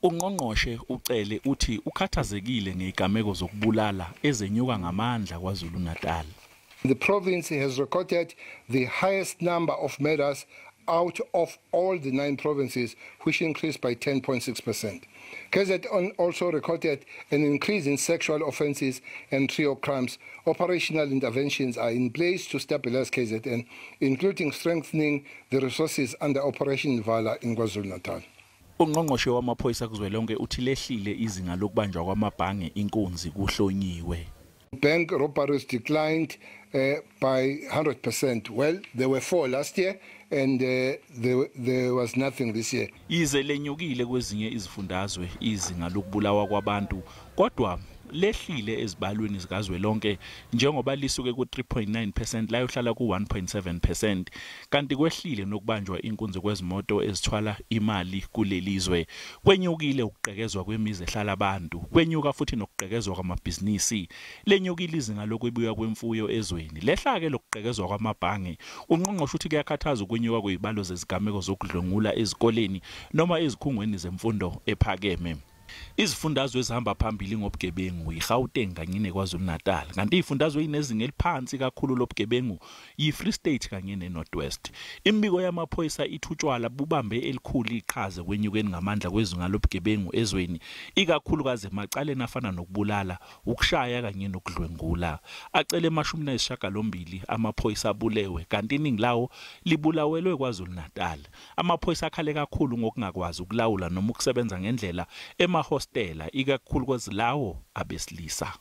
Ungqongqoshe uCele uthi ukhathazekile ngezigameko zokubulala ezenyuka ngamandla KwaZulu-Natal. The province has recorded the highest number of murders out of all the 9 provinces, which increased by 10.6%. KZN also recorded an increase in sexual offences and trio crimes. Operational interventions are in place to stabilize KZN, including strengthening the resources under Operation Vala in KwaZulu-Natal. Ungqongqoshe wamaphoyisa kuzwelonke uthi lehlile izinga lokubanjwa kwamabhange inkunzi kuhlonyiwe. Bank robberies declined by 100%. Well, there were 4 last year and there was nothing this year. Ize lenyukile kwezinye izifundazwe izinga lokubulawa kwabantu, kodwa lehlile ezibalweni zikazwelonke njengoba lisuke ku-3.9% layohlala ku-1.7%, kanti kwehlile nokubanjwa inkunzi kwezimoto ezithwala imali kulelizwe. Kwenyukile ukugqekezwa kwemizi ehlala abantu, kwenyuka futhi nokugqekezwa kwamabhizinisi. Lenyukile izinga lokwebiwa kwemfuyo ezweni, lehla-ke lokugqekezwa kwamabhange. Ungqongqoshe uthi kuyakhathaza ukwenyuka kwezibalo zezigameko zokudlwengula ezikoleni noma ezikhungweni zemfundo ephakeme. Izifundazwe ezihamba phambili ngobugebengu yiGauteng kanye neKwaZulu-Natal, kanti izifundazwe ezinezinga eliphansi kakhulu lobugebengu yiFree State kanye neNorth West. Imibiko yamaphoyisa ithi utshwala bubambe elikhulu iqhaza kwenyukeni ngamandla kwezinga lobugebengu ezweni, ikakhulukazi emacaleni afana nokubulala, ukushaya kanye nokudlwengula. Acele 98 amaphoyisa abulewe, kanti iningi lawo libulawelwe KwaZulu-Natal. Amaphoyisa akhale kakhulu ngokungakwazi ukulawula noma ukusebenza ngendlela emahostela, ikakhulukazi lawo abesilisa.